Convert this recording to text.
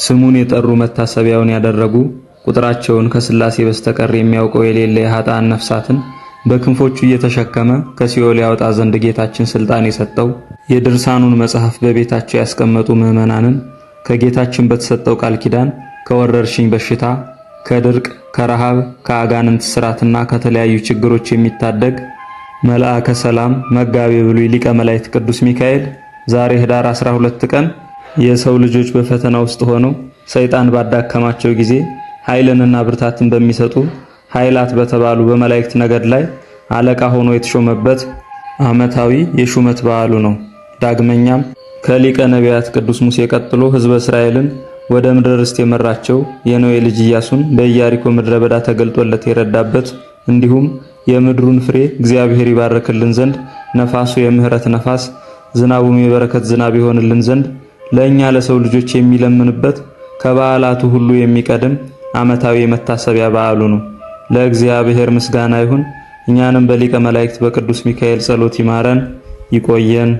ስሙን የጠሩ መታሰቢያውን ያደረጉ ቁጥራቸውን ከሥላሴ በስተቀር የሚያውቀው የሌለ የኃጥአን ነፍሳትን በክንፎቹ እየተሸከመ ከሲኦል ያወጣ ዘንድ ጌታችን ስልጣን የሰጠው የድርሳኑን መጽሐፍ በቤታቸው ያስቀመጡ ምዕመናንን ከጌታችን በተሰጠው ቃል ኪዳን ከወረርሽኝ በሽታ፣ ከድርቅ፣ ከረሃብ፣ ከአጋንንት ስራትና ከተለያዩ ችግሮች የሚታደግ መልአከ ሰላም መጋቤ ብሉይ ሊቀ መላእክት ቅዱስ ሚካኤል ዛሬ ህዳር 12 ቀን የሰው ልጆች በፈተና ውስጥ ሆነው ሰይጣን ባዳከማቸው ጊዜ ኃይልንና ብርታትን በሚሰጡ ኃይላት በተባሉ በመላእክት ነገድ ላይ አለቃ ሆኖ የተሾመበት ዓመታዊ የሹመት በዓሉ ነው። ዳግመኛም ከሊቀ ነቢያት ቅዱስ ሙሴ ቀጥሎ ሕዝበ እስራኤልን ወደ ምድረ ርስት የመራቸው የነዌ ልጅ ኢያሱን በኢያሪኮ ምድረ በዳ ተገልጦለት የረዳበት እንዲሁም የምድሩን ፍሬ እግዚአብሔር ይባርክልን ዘንድ ነፋሱ የምህረት ነፋስ ዝናቡም የበረከት ዝናብ ይሆንልን ዘንድ ለእኛ ለሰው ልጆች የሚለምንበት ከበዓላቱ ሁሉ የሚቀድም ዓመታዊ የመታሰቢያ በዓሉ ነው። ለእግዚአብሔር ምስጋና ይሁን። እኛንም በሊቀ መላእክት በቅዱስ ሚካኤል ጸሎት ይማረን ይቆየን።